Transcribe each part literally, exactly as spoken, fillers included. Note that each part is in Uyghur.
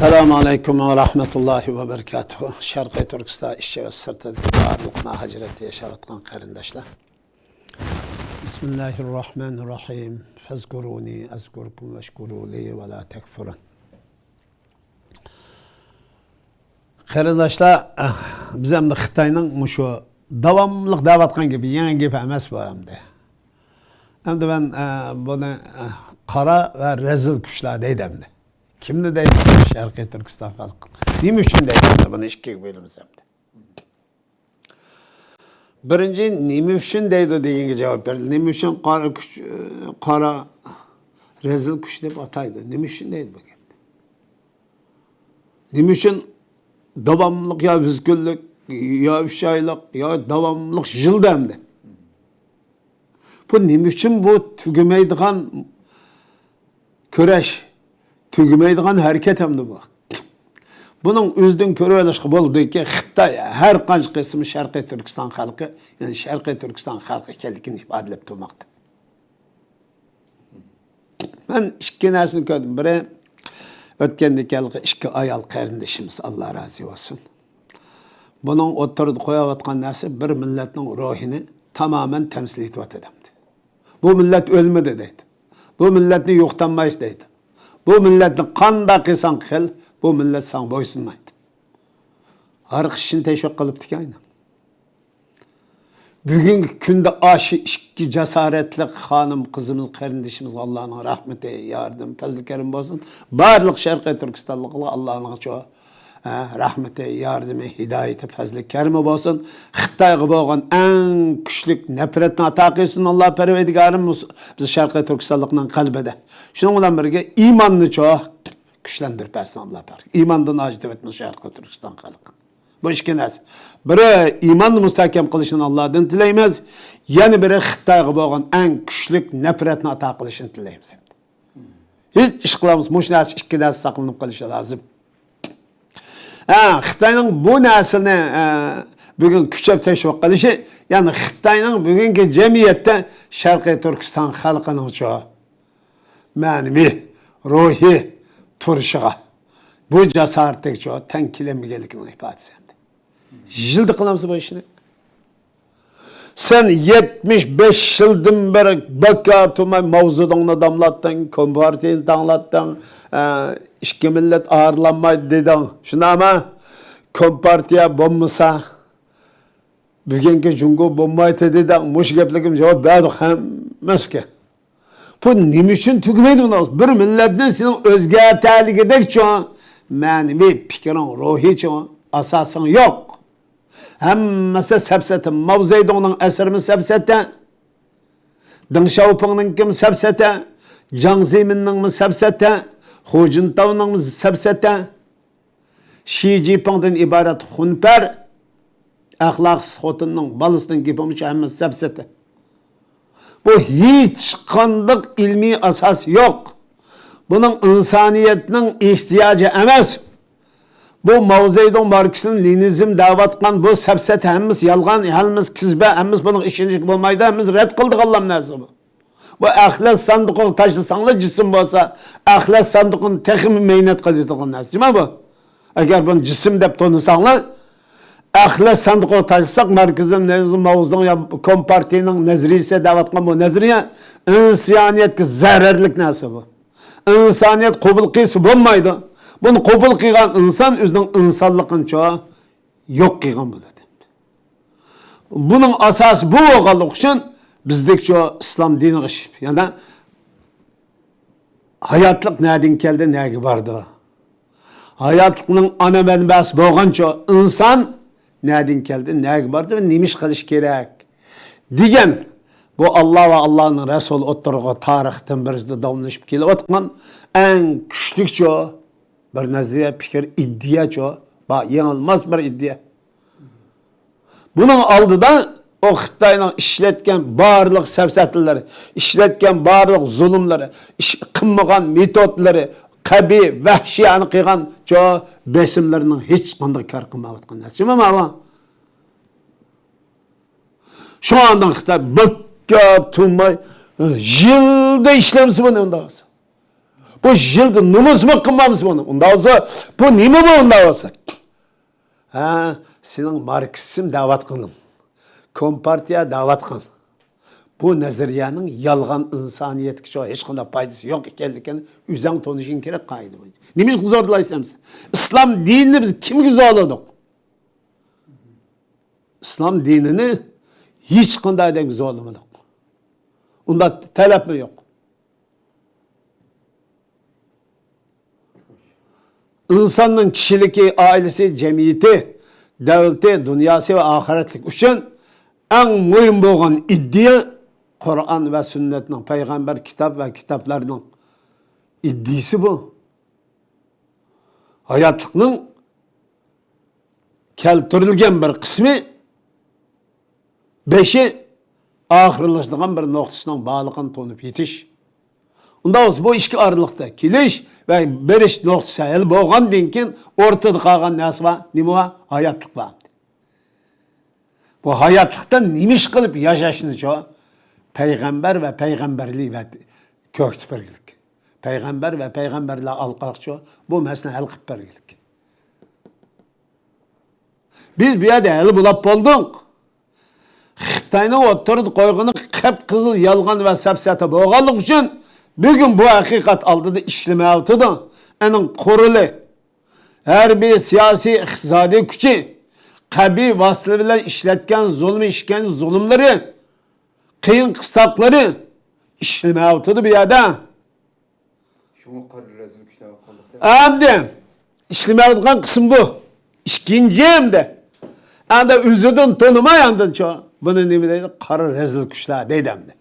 ئەسسالامۇ ئەلەيكۇم ۋە رەھمەتۇللاھى ۋە بەرىكاتۇھۇ. شەرقىي تۈركىستان ئىچى ۋە سىرتىدىكى بارلىق مۇھاجىرەتتە ياشاۋاتقان قېرىنداشلار. بىسمىللاھىر راھمانىر راھىم. فەزكۇرۇنى ئەزكۇركۇم ۋەشكۇرۇلى ۋە لا تەكفۇرۇن. قېرىنداشلار، بىز ئەمدى خىتاينىڭ مۇشۇ داۋاملىق دەۋاتقان گېپى، يېڭى گېپى ئەمەس بۇ ئەمدى. ئەمدى مەن، ئە، بۇنى، ئە، قارا ۋە رەزىل كۈچلەر دەيدۇ ئەمدى. كىمنى دەيدۇ؟ شەرقىي تۈركىستان خەلقى. نېمە ئۈچۈن دەيدۇ ئەمدى؟ بۇنى ئىككىگە بۆلىمىز ئەمدى. بىرىنچى، نېمە ئۈچۈن دەيدۇ دېگەنگە جاۋاب بېرىلدى. نېمە ئۈچۈن قارا كۈچ، قارا رەزىل كۈچ دەپ ئاتايدۇ؟ نېمە ئۈچۈن دەيدۇ بۇ گەپنى؟ نېمە ئۈچۈن داۋاملىق يا يۈز كۈنلۈك، يا ئۈچ ئايلىق، يا داۋاملىق يىلدا ئەمدى؟ بۇ نېمە ئۈچۈن بۇ تۈگىمەيدىغان كۈرەش، تۈگىمەيدىغان ھەرىكەت ئەمدى بۇ؟ بۇنىڭ ئۆزىدىن كۆرۈۋېلىشقا بولىدۇكى، خىتاي ھەر قانچە قىسىم شەرقىي تۈركىستان خەلقى، يەنى شەرقىي تۈركىستان خەلقى ئىكەنلىكىنى ئىپادىلەپ تۇرماقتا. مەن ئىككى نەرسىنى كۆردۈم. بىرى، ئۆتكەندىكى ھېلىقى ئىككى ئايال قېرىندىشىمىز، ئاللا رازى بولسۇن. بۇنىڭ ئوتتۇرىدا قويۇۋاتقان نەرسە بىر مىللەتنىڭ روھىنى تامامەن تەمسىل ئېتىۋاتىدۇ. بۇ مىللەت ئۆلمىدى دەيدۇ. بۇ مىللەتنى يوقىتالمايسىز دەيدۇ. بۇ مىللەتنى قانداق قىلساڭ قىل، بۇ مىللەت ساڭا بويسۇنمايدۇ. ھەر قىشنى تەشۋىق قىلىپتىكەن. بۈگۈنكى كۈندە ئاشۇ ئىككى جاسارەتلىك خانىم قىزىمىز، قېرىندىشىمىزغا ئاللانىڭ رەھمىتى، ياردىمى، پەزلى كەرىمى بولسۇن. بارلىق شەرقىي تۈركىستانلىقلارغا ئاللانىڭچۇ، ھە، رەھمىتى، ياردىمى، ھىدايىتى، پەزلى كەرىمى بولسۇن. خىتايغا بولغان ئەڭ كۈچلۈك نەپرەتنى ئاتا قىلسۇن ئاللا پەرۋەردىگارىم، بىز شەرقىي تۈركىستانلىقنىڭ قەلبىدە. شۇنىڭ بىلەن بىرگە ئىماننىچۇ كۈچلەندۈرۈپ بەرسۇن ئاللا پەرۋەردىگار. ئىماندىن ھاجىتى ئۆتمىسۇن شەرقىي تۈركىستان خەلقى. بۇ ئىككى نەرسە. بىرى، ئىماننى مۇستەھكەم قىلىشىنى ئاللادىن تىلەيمىز. يەنە بىرى، خىتايغا بولغان ئەڭ كۈچلۈك نەپرەتنى ئاتا قىلىشىنى تىلەيمىز. ھېچ ئىش قىلالمىسا، مۇشۇ نەرسە، ئىككى نەرسە ساقلىنىپ قېلىشى لازىم. ھە، خىتاينىڭ بۇ نەرسىنى، ھە، بۈگۈن كۈچەپ تەشۋىق قىلىشى، يەنى خىتاينىڭ بۈگۈنكى جەمئىيەتتە شەرقىي تۈركىستان خەلقىنىڭچۇ مەنىۋى، روھىي تۇرۇشىغا، بۇ جاسارىتىگىچۇ تەڭ كېلەلمىگەنلىكىنىڭ ئىپادىسى ئەمدى. يىلدا قىلامسىز بۇ ئىشنى؟ سەن يەتمىش بەش يىلدىن بېرى باكا تۇرماي ماۋزېدۇڭنى داملاتتىڭ، كومپارتىيىنى داڭلاتتىڭ، ئە، ئىككى مىللەت ئايرىلالمايدۇ دېدىڭ. شۇنداقمۇ؟ كومپارتىيە بولمىسا، بۈگۈنكى جۇڭگو بولمايتتى دېدىڭ. مۇشۇ گەپلىرىمگە جاۋاب بەردۇق ھەممىسىگە. بۇ نېمە ئۈچۈن تۈگىمەيدۇ بۇنىڭ؟ بىر مىللەتنى سېنىڭ ئۆزگەرتەلىگۈدەكچۇ مەنىۋى پىكرىڭ، روھىچۇ ئاساسىڭ يوق. ھەممىسى سەپسەتە. ماۋزېدۇڭنىڭ ئەسىرىمۇ سەپسەتە. دېڭ شياۋپىڭنىڭكىمۇ سەپسەتە. جياڭ زېمىننىڭمۇ سەپسەتە. خۇ جىنتاۋنىڭمۇ سەپسەتە. شى جىنپىڭدىن ئىبارەت خۇنپەر، ئەخلاقسىز خوتۇننىڭ بالىسىنىڭ گېپىمۇ شۇ ھەممىسى سەپسەتە. بۇ ھېچقانداق ئىلمىي ئاساسى يوق. بۇنىڭ ئىنسانىيەتنىڭ ئېھتىياجى ئەمەس. بۇ ماۋزېدۇڭ، ماركسىزم، لېنىنىزم دەۋاتقان بۇ سەپسەتە ھەممىسى يالغان، ھەممىسى كىزبە، ھەممىسى بۇنىڭ ئىشىنىشكە بولمايدۇ، ھەممىسى رەت قىلىدىغانلام نەرسە بۇ. بۇ ئەخلەت ساندۇقىغا تاشلىساڭلار جىسىم بولسا، ئەخلەت ساندۇقىنى تېخىمۇ مەينەت قىلىدىغان نەرسە جۇمۇ بۇ. ئەگەر بۇنى جىسىم دەپ تونۇساڭلار، ئەخلەت ساندۇقىغا تاشلىساق، ماركسىزم، لېنىنىزم، ماۋزېدۇڭ يا كومپارتىيىنىڭ نەزەرىيىسى دەۋاتقان بۇ نەزەرىيە ئىنسانىيەتكە زەرەرلىك نەرسە بۇ. ئىنسانىيەت قوبۇل قىلسا بولمايدۇ. بۇنى قوبۇل قىلغان ئىنسان ئۆزىنىڭ ئىنسانلىقىنىچۇ يوق قىلغان بولىدۇ. بۇنىڭ ئاساسى بۇ بولغانلىقى ئۈچۈن بىزدىكىچۇ ئىسلام دىنىغا ئىش-، يەنە ھاياتلىق نەدىن كەلدى، نەگە باردى؟ ھاياتلىقنىڭ ئانا مەنبەسى بولغانچۇ ئىنسان نەدىن كەلدى، نەگە باردى ۋە نېمە ئىش قىلىش كېرەك دېگەن، بۇ ئاللا ۋە ئاللانىڭ رەسۇلى ئوتتۇرىغا تارىختىن بېرى داۋاملىشىپ كېلىۋاتقان ئەڭ كۈچلۈكچۇ بىر نەزەرىيە، پىكىر، ئىدىيەچۇ، بار، يېڭىلماس بىر ئىدىيە. بۇنىڭ ئالدىدا ئۇ خىتاينىڭ ئىشلەتكەن بارلىق سەپسەتىلىرى، ئىشلەتكەن بارلىق زۇلۇملىرى، ئىش قىلمىغان مېتودلىرى، قەبىھ، ۋەھشىيانە قىلغان شۇ بېسىملىرىنىڭ ھېچقانداق كار قىلمايۋاتقان نەرسە. جۇمۇ ماۋۇ. شۇڭا ئاندىن خىتاي بىكار تۇرماي، يىلدا ئىشلەمسە بۇنى ئۇنداق قىلسا. بۇ يىلدا نومۇسمۇ قىلمامسىز بۇنى؟ ئۇنداق بولسا، بۇ نېمە بۇ ئۇنداق بولسا؟ ھە، سېنىڭ ماركسىزم دەۋاتقىنىڭ، كومپارتىيە دەۋاتقان بۇ نەزەرىيەنىڭ يالغان، ئىنسانىيەتكە ھېچقانداق پايدىسى يوق ئىكەنلىكىنى ئۆزۈڭ تونۇشۇڭ كېرەك، قائىدە بويىچە. نېمە ئۈچۈن زورلايسەن؟ ئىسلام دىنىنى بىز كىمگە زورلىدۇق؟ ئىسلام دىنىنى ھېچقانداق ئادەمگە زورلىمىدۇق. ئۇنداق تەلەپمۇ يوق. ئىنساننىڭ كىشىلىكى، ئائىلىسى، جەمئىيىتى، دەۋلىتى، دۇنياسى ۋە ئاخىرەتلىك ئۈچۈن ئەڭ مۇھىم بولغان ئىدىيە قۇرئان ۋە سۈننەتنىڭ، پەيغەمبەر كىتاب ۋە كىتابلارنىڭ ئىدىيىسى بۇ. ھاياتلىقنىڭ كەلتۈرۈلگەن بىر قىسمى، بېشى، ئاخىرلىشىدىغان بىر نۇقتىسىنىڭ بارلىقىنى تونۇپ يېتىش. ئۇنداق بولسا، بۇ ئىككى ئارىلىقتا كېلىش ۋە بېرىش نۇقتىسى ھەل بولغاندىن كېيىن، ئورتىدا قالغان نەرسە بار. نېمە بار؟ ھاياتلىق بار. بۇ ھاياتلىقتا نېمە ئىش قىلىپ ياشاشنىچۇ؟ پەيغەمبەر ۋە پەيغەمبەرلىك ۋە كۆكتە بەرگىلىك. پەيغەمبەر ۋە پەيغەمبەرلەر ئارقىلىقچۇ بۇ مەسىلىنى ھەل قىلىپ بەرگىلىك. بىز بۇ يەردە ھەل بولاپ بولدۇق. خىتاينىڭ ئوتتۇرىدا قويغىنى قىپقىزىل يالغان ۋە سەپسەتە بولغانلىقى ئۈچۈن، بۈگۈن بۇ ھەقىقەت ئالدىدا ئىشلىمەيۋاتىدۇ. ئېنىڭ قورالى، ھەربىي، سىياسىي، ئىقتىسادىي كۈچى، قەبىھ ۋاسىتىلەر بىلەن ئىشلەتكەن زۇلمى، ئىشكەنجە زۇلۇملىرى، قىيىن قىستاقلىرى ئىشلىمەيۋاتىدۇ بۇ يەردە. شۇڭا قارا رەزىل كۈچلەپ قالدۇق. ئەمدى ئىشلىمەيۋاتقان قىسىم بۇ. ئىككىنچى ئەمدى. ئەمدى ئۆزىدىن تونۇماي ئاندىنچۇ. بۇنى نېمە دەيدۇ؟ قارا رەزىل كۈچلەر دەيدۇ ئەمدى.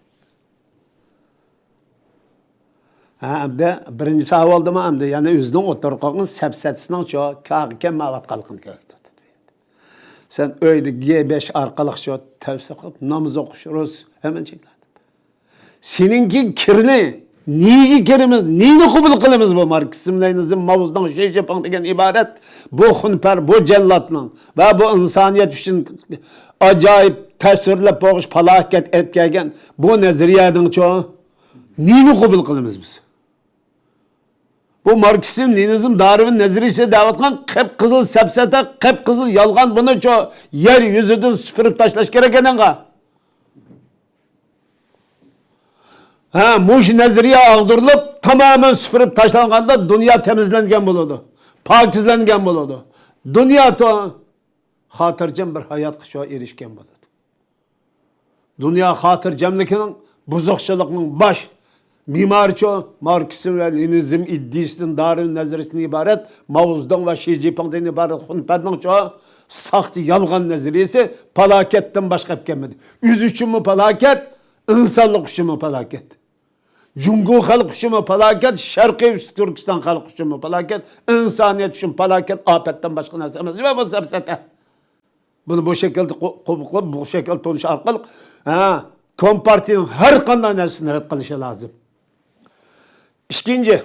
ھە، ئەمدى بىرىنچى ئەھۋالدىمۇ ئەمدى يەنە ئۆزىنىڭ ئوتتۇرىغا قويغان سەپسەتىسىنىڭچۇ كاغا كەلمەيۋاتقانلىقىنى كۆرسىتىۋاتىدۇ. سەن ئۆيدە گې بەش ئارقىلىقچۇ تەۋسە قىلىپ، ناماز ئوقۇش، روزا، ھەممىنى چەكلەۋاتىدۇ. سېنىڭكى كىرنى، نېگە كىرىمىز، نېنى قوبۇل قىلىمىز بۇ ماركسىزم، لېنىنىزم، ماۋزېدۇڭ، شى جىنپىڭ دېگەن ئىبارەت بۇ خۇنپەر، بۇ جەللاتنىڭ ۋە بۇ ئىنسانىيەت ئۈچۈن ئاجايىپ تەسۋىرلەپ بولغۇچ پالاكەت ئېلىپ كەلگەن بۇ نەزەرىيەنىڭچۇ نېنى قوبۇل قىلىمىز بىز؟ بۇ ماركسىزم، لېنىنىزم، دارۋىن نەزەرىيىسى دەۋاتقان قىپقىزىل سەپسەتە، قىپقىزىل يالغان، بۇنىچۇ يەر يۈزىدىن سۈپۈرۈپ تاشلاش كېرەك ئېنىڭغا. ھە، مۇشۇ نەزەرىيە ئاغدۇرۇلۇپ، تامامەن سۈپۈرۈپ تاشلانغاندا دۇنيا تەمىزلەنگەن بولىدۇ، پاكىزلەنگەن بولىدۇ. دۇنيا تو-، خاتىرجەم بىر ھاياتقىچۇ ئېرىشكەن بولىدۇ. دۇنيا خاتىرجەملىكىنىڭ، بۇزۇقچىلىقنىڭ باش مېمارىچۇ ماركسىزم ۋە لېنىنىزم ئىدىيىسىدىن، دارۋىن نەزەرىيىسىدىن ئىبارەت، ماۋزېدۇڭ ۋە شى جىنپىڭدىن ئىبارەت خۇنپەرنىڭچۇ ساختا يالغان نەزەرىيىسى پالاكەتتىن باشقا ئەپ كەلمىدى. ئۆزى ئۈچۈنمۇ پالاكەت، ئىنسانلىق ئۈچۈنمۇ پالاكەت. جۇڭگو خەلقى ئۈچۈنمۇ پالاكەت، شەرقىي تۈركىستان خەلقى ئۈچۈنمۇ پالاكەت، ئىنسانىيەت ئۈچۈن پالاكەت، ئاپەتتىن باشقا نەرسە ئەمەس. نېمە بۇ سەپسەتە؟ بۇنى بۇ شەكىلدە قو-، قوبۇل قىلىپ، بۇ شەكىلدە تونۇش ئارقىلىق، ھە، كومپارتىيىنىڭ ھەر قانداق نەرسىسىنى رەت قىلىشى لازىم. ئىككىنچى،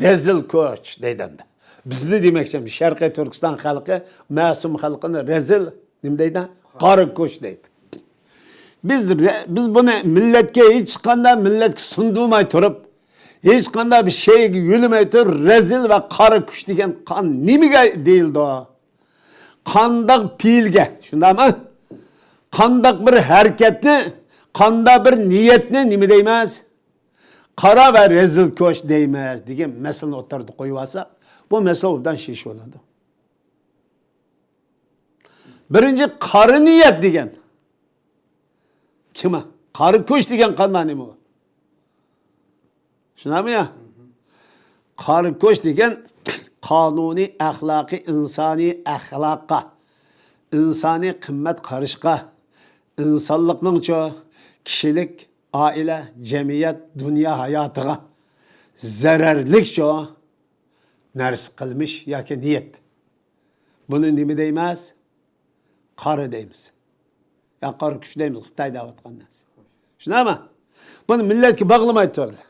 رەزىل كۈچ دەيدۇ ئەمدى. بىزنى دېمەكچى، شەرقىي تۈركىستان خەلقى، مەسۇم خەلقىنى رەزىل، نېمە دەيدۇ؟ قارا كۈچ دەيدۇ. بىز رە-، بىز بۇنى مىللەتكە، ھېچقانداق مىللەتكە سۇندۇرماي تۇرۇپ، ھېچقانداق بىر شەيگە يۆلىمەي تۇرۇپ، رەزىل ۋە قارا كۈچ دېگەن قان نېمىگە دېيىلىدۇ؟ قانداق پېئىلگە، شۇنداقمۇ؟ قانداق بىر ھەرىكەتنى، قانداق بىر نىيەتنى نېمە دەيمىز؟ قارا ۋە رەزىل كۈچ دەيمىز دېگەن مەسىلىنى ئوتتۇرىدا قويۇۋالساق، بۇ مەسىلە ئوبدان شېشىۋالىدۇ. بىرىنچى، قارا نىيەت دېگەن كىم؟ قارا كۈچ دېگەن قانداق نېمە ئۇ؟ شۇنداقمۇ يا؟ قارا كۈچ دېگەن قانۇنىي، ئەخلاقىي، ئىنسانىي ئەخلاققا، ئىنسانىي قىممەت قارىشقا، ئىنسانلىقنىڭچۇ كىشىلىك، ئائىلە، جەمئىيەت، دۇنيا ھاياتىغا زەرەرلىكچۇ نەرسە قىلمىش ياكى نىيەت. بۇنى نېمە دەيمىز؟ قارا دەيمىز. يا قارا كۈچ دەيمىز، خىتاي دەۋاتقان نەرسە. شۇنداقمۇ؟ بۇنى مىللەتكە باغلىماي تۇرىلى.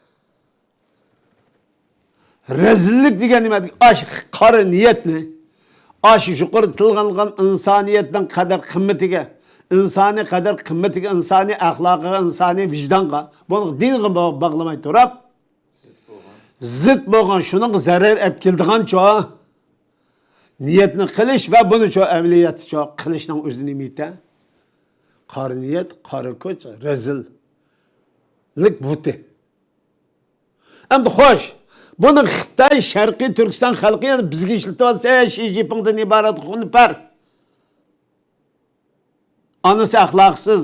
رەزىللىك دېگەن نېمە؟ ئاش قارا نىيەتنى، ئاش يۇقىرىدا تىلغا ئالغان ئىنسانىيەتنىڭ قەدىر قىممىتىگە، ئىنسانىي قەدىر قىممىتىگە، ئىنسانىي ئەخلاقىغا، ئىنسانىي ۋىجدانغا، بۇنى دىنغا با-، باغلىماي تۇرۇپ، زىت بولغان، شۇنىڭغا زەرەر ئەپ كېلىدىغانچۇ نىيەتنى قىلىش ۋە بۇنىچۇ ئەمەلىيەتتىچۇ قىلىشنىڭ ئۆزى نېمە ئىكەن؟ قارا نىيەت، قارا كۈچ، رەزىللىك بۇتى. ئەمدى خوش، بۇنى خىتاي شەرقىي تۈركىستان خەلقى يەنە بىزگە ئىشلىتىۋاتسا، شى جىنپىڭدىن ئىبارەت خۇنپەر. ئانىسى ئەخلاقسىز،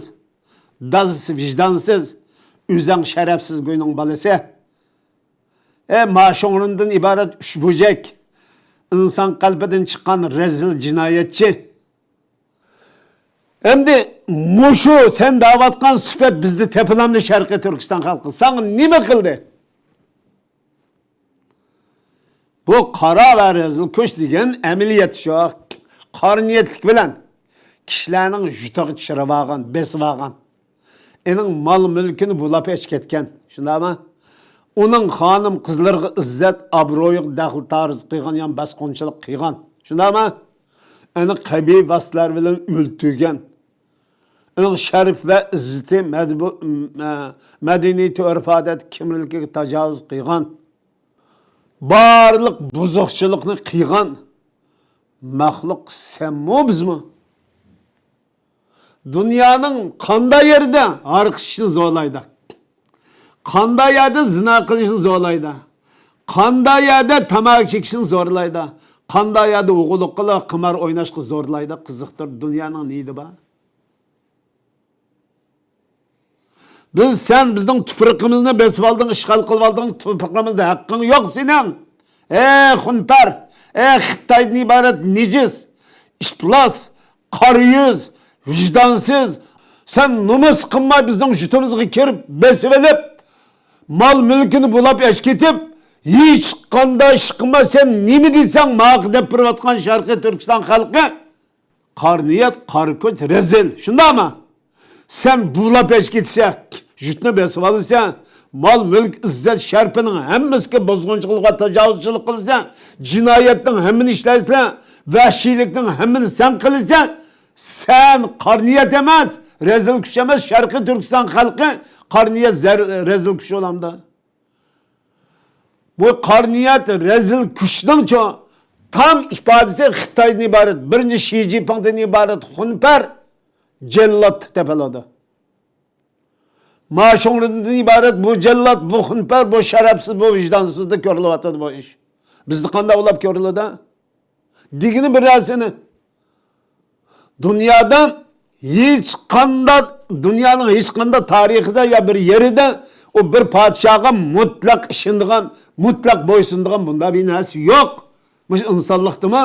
دادىسى ۋىجدانسىز، ئۆزەڭ شەرەپسىز گۇينىڭ بالىسى. ئە، ماشۇڭرىندىن ئىبارەت ئۈچ بۇژەك، ئىنسان قەلبىدىن چىققان رەزىل جىنايەتچى. ئەمدى مۇشۇ سەن دەۋاتقان سۈپەت بىزدە تېپىلامدۇ شەرقىي تۈركىستان خەلقى؟ ساڭا نېمە قىلدى؟ بۇ قارا ۋە رەزىل كۈچ دېگەن ئەمەلىيەت شۇ. قارا نىيەتلىك بىلەن كىشىلەرنىڭ يۇتىغا چىرىۋالغان، بېسىۋالغان. ئېنىڭ مال-مۈلكىنى بۇلاپ ئەچ كەتكەن. شۇنداقمۇ؟ ئۇنىڭ خانىم-قىزلىرىغا ئىززەت، ئابرۇيىغا دەخلى-تارۇز قىلغان، يان باسقۇنچىلىق قىلغان. شۇنداقمۇ؟ ئېنى قەبىھ ۋاسىتىلەر بىلەن ئۆلتۈرگەن. ئۇنىڭ شەرىپ ۋە ئىززىتى، مەدەنىيىتى، ئۆرپ-ئادەت كىملىكىگە تاجاۋۇز قىلغان، بارلىق بۇزۇقچىلىقنى قىلغان مەخلۇق سەنمۇ، بىزمۇ؟ دۇنيانىڭ قانداق يېرىدە ھاراق ئىچىشنى زورلايدۇ؟ قانداق يەردە زىنا قىلىشنى زورلايدۇ؟ قانداق يەردە تاماكا چېكىشنى زورلايدۇ؟ قانداق يەردە ئوغرىلىق قىلىپ، قىمار ئويناشقا زورلايدۇ؟ قىزىقتۇر، دۇنيانىڭ نېيىدى بار؟ بىز، سەن بىزنىڭ تۇپرىقىمىزنى بېسىۋالدىڭ، ئىشغال قىلىۋالدىڭ، تۇپرىقىمىزدا ھەققىڭ يوق سېنىڭ. ئەي خۇنپەر، ئەي خىتايدىن ئىبارەت نىجىس، ئىپلاس، قارا يۈز، ۋىجدانسىز، سەن نومۇس قىلماي بىزنىڭ يۇرتىمىزغا كىرىپ، بېسىۋېلىپ، مال-مۈلكىنى بۇلاپ ئەچ كېتىپ، ھېچقانداق ئىش قىلماي، سەن نېمە دېسەڭ ماقۇل دەپ بېرىۋاتقان شەرقىي تۈركىستان خەلقى. قارا نىيەت، قارا كۈچ، رەزىل. شۇنداقمۇ؟ سەن بۇلاپ ئەچ كېتىسەن، يۇرتنى بېسىۋالىسەن، مال-مۈلۈك، ئىززەت-شەرىپىنىڭ ھەممىسىگە بۇزغۇنچىلىق ۋە تاجاۋۇزچىلىق قىلىسەن، جىنايەتنىڭ ھەممىنى ئىشلەيسەن، ۋەھشىيلىكنىڭ ھەممىنى سەن قىلىسەن. سەن قارا نىيەت ئەمەس، رەزىل كۈچ ئەمەس، شەرقىي تۈركىستان خەلقى قارا نىيەت، زەر-، رەزىل كۈچ بولامدۇ؟ بۇ قارا نىيەت، رەزىل كۈچنىڭچۇ تام ئىپادىسى خىتايدىن ئىبارەت، بىرىنچى شى جىنپىڭدىن ئىبارەت خۇنپەر جەللات تېپىلىدۇ. ماشۇڭرىدىن ئىبارەت بۇ جەللات، بۇ خۇنپەر، بۇ شەرەپسىز، بۇ ۋىجدانسىزدا كۆرۈلۈۋاتىدۇ بۇ ئىش. بىزدە قانداق ئۇلاپ كۆرۈلىدۇ؟ دېگىنى بىر نەرسىنى. دۇنيادا ھېچقانداق، دۇنيانىڭ ھېچقانداق تارىخىدا يا بىر يېرىدە ئۇ بىر پادىشاھقا مۇتلەق ئىشىنىدىغان، مۇتلەق بويسۇنىدىغان بۇنداق بىر نەرسە يوق. مۇشۇ ئىنسانلىقتىمۇ؟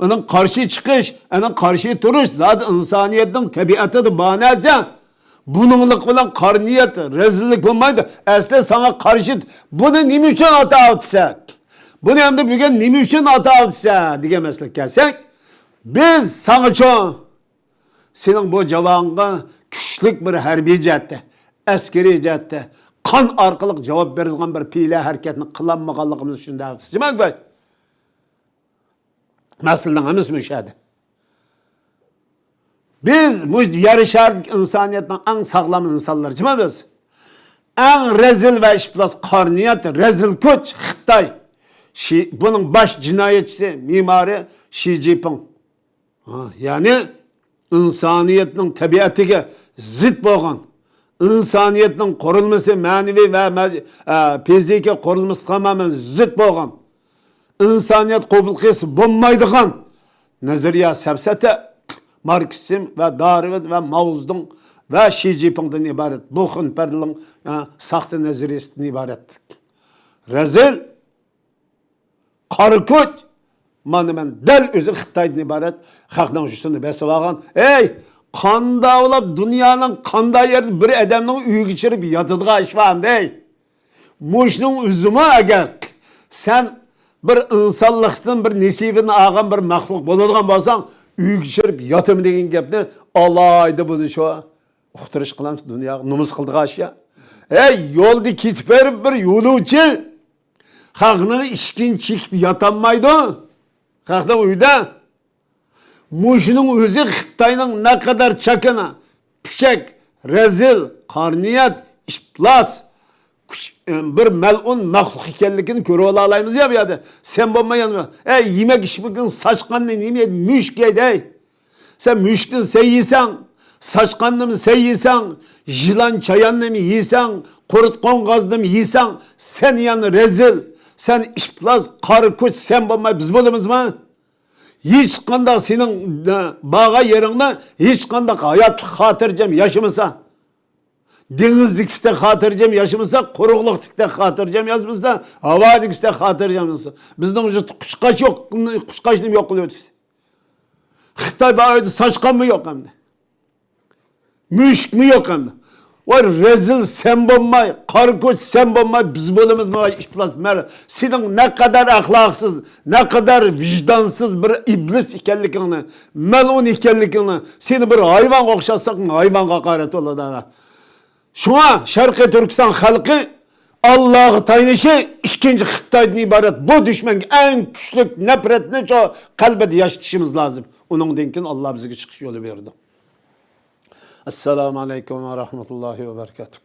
ئۇنىڭ قارشى چىقىش، ئۇنىڭ قارشى تۇرۇش زادى ئىنسانىيەتنىڭ تەبىئەتىدە بار نەرسە. بۇنىڭلىق بىلەن قارا نىيەت، رەزىللىك بولمايدۇ. ئەسلى ساڭا قارشى، بۇنى نېمە ئۈچۈن ئاتاۋاتىسەن؟ بۇنى ئەمدى بۈگۈن نېمە ئۈچۈن ئاتاۋاتىسەن دېگەن مەسىلىگە كەلسەك، بىز ساڭىچۇ، سېنىڭ بۇ جاۋابىڭغا كۈچلۈك بىر ھەربىي جەھەتتە، ئەسكىرىي جەھەتتە، قان ئارقىلىق جاۋاب بېرىدىغان بىر پېئىلە ھەرىكەتنى قىلالمىغانلىقىمىز ئۈچۈن دەۋاتىسىز. مەسىلىنىڭ ھەممىسى مۇشۇ يەردە. بىز مۇشۇ يەر شارىدىكى ئىنسانىيەتنىڭ ئەڭ ساغلام ئىنسانلىرى جۇما بىز. ئەڭ رەزىل ۋە ئىپلاس قارا نىيەت، رەزىل كۈچ خىتاي. شى-، بۇنىڭ باش جىنايەتچىسى، مېمارى شى جىنپىڭ. ھا، يەنى ئىنسانىيەتنىڭ تەبىئەتىگە زىت بولغان، ئىنسانىيەتنىڭ قۇرۇلمىسى مەنىۋى ۋە مە-، ئە، فىزىكا قۇرۇلمىسىغا تامامەن زىت بولغان، ئىنسانىيەت قوبۇل قىلسا بولمايدىغان نەزەرىيە سەپسەتە ماركسىزم ۋە دارۋىن ۋە ماۋزېدۇڭ ۋە شى جىنپىڭدىن ئىبارەت بۇ خۇنپەرلىڭ، ئە، ساختا نەزەرىيەسىدىن ئىبارەت. رەزىل، قارا كۈچ، مانا مەن دەل ئۆزى خىتايدىن ئىبارەت خەقنىڭ يۈزىنى بېسىۋالغان. ئەي، قانداق ئۇلاپ دۇنيانىڭ قانداق يەردە بىر ئادەمنىڭ ئۆيىگە چىرىپ ياتىدىغان ئىش بارمۇ دەي؟ مۇشۇنىڭ ئۆزىمۇ ئەگەر سەن بىر ئىنسانلىقتىن بىر نېسىۋىنى ئالغان بىر مەخلۇق بولىدىغان بولساڭ، ئۆيگە چىرىپ ياتىمەن دېگەن گەپنى ئالاھىدە بۇنى شۇ ئۇقتۇرۇش قىلىمىز دۇنياغا نومۇس قىلىدىغان ئىش. ئەي، يولدا كېتىپ بېرىپ بىر يولۇچى خەقنىڭ ئىشىكىنى چېكىپ ياتالمايدۇ. خەقنىڭ ئۆيىدە. مۇشۇنىڭ ئۆزى خىتاينىڭ نەقەدەر چاكىنا، پۈچەك، رەزىل، قارا نىيەت، ئىپلاس، كۈچ-، بىر مەلئۇن مەخلۇق ئىكەنلىكىنى كۆرۈۋالالايمىز يا بۇ يەردە. سەن بولماي يەنە، ئەي، يېمەك ئىچمىكىڭ ساچقاننى نېمە يەيدۇ؟ مۇشۇك يەيدۇ، ئەي. سەن مۈشۈكتىن سەن يېسەڭ، ساچقاندىمۇ سەن يېسەڭ، يىلان چاياننىمۇ يېسەڭ، قۇرت قوڭغازنىمۇ يېسەڭ، سەن يەنە رەزىل، سەن ئىپلاس، قارا كۆچ، سەن بولماي بىز بولىمىزمۇ؟ ھېچقانداق سېنىڭ، ئە، بارغان يېرىڭدە ھېچقانداق ھاياتلىق خاتىرجەم ياشىمىسا، دېڭىزدىكىسىدەك خاتىرجەم ياشىمىسا، قۇرۇقلۇقتىكىدەك خاتىرجەم ياشىمىسا، ھاۋادىكىسىدەك خاتىرجەم ياشىمىسا، بىزنىڭ شۇ قۇشقاچ يوق، قۇشقاچنىمۇ يوق قىلىۋېتىپسىز. خىتاي بار ئۆيدە ساچقانمۇ يوق ئەمدى. مۈشۈكمۇ يوق ئەمدى. ۋاي رەزىل سەن بولماي، قارا كۆچ سەن بولماي، بىز بولىمىزمۇ ۋاي ئىپلاس مەر. سېنىڭ نەقەدەر ئەخلاقسىز، نەقەدەر ۋىجدانسىز بىر ئىبلىس ئىكەنلىكىڭنى، مەلئۇن ئىكەنلىكىڭنى، سېنى بىر ھايۋانغا ئوخشاتساق ھايۋانغا ھاقارەت بولىدۇ. شۇڭا شەرقىي تۈركىستان خەلقى ئاللاغا تايىنىشى، ئىككىنچى خىتايدىن ئىبارەت بۇ دۈشمەنگە ئەڭ كۈچلۈك نەپرەتنى شۇ قەلبىدە ياشىتىشىمىز لازىم. ئۇنىڭدىن كېيىن ئاللا بىزگە چىقىش يولى بېرىدۇ. ئەسسالامۇ ئەلەيكۇم ۋە رەھمەتۇللاھى ۋە بەرىكاتۇھ.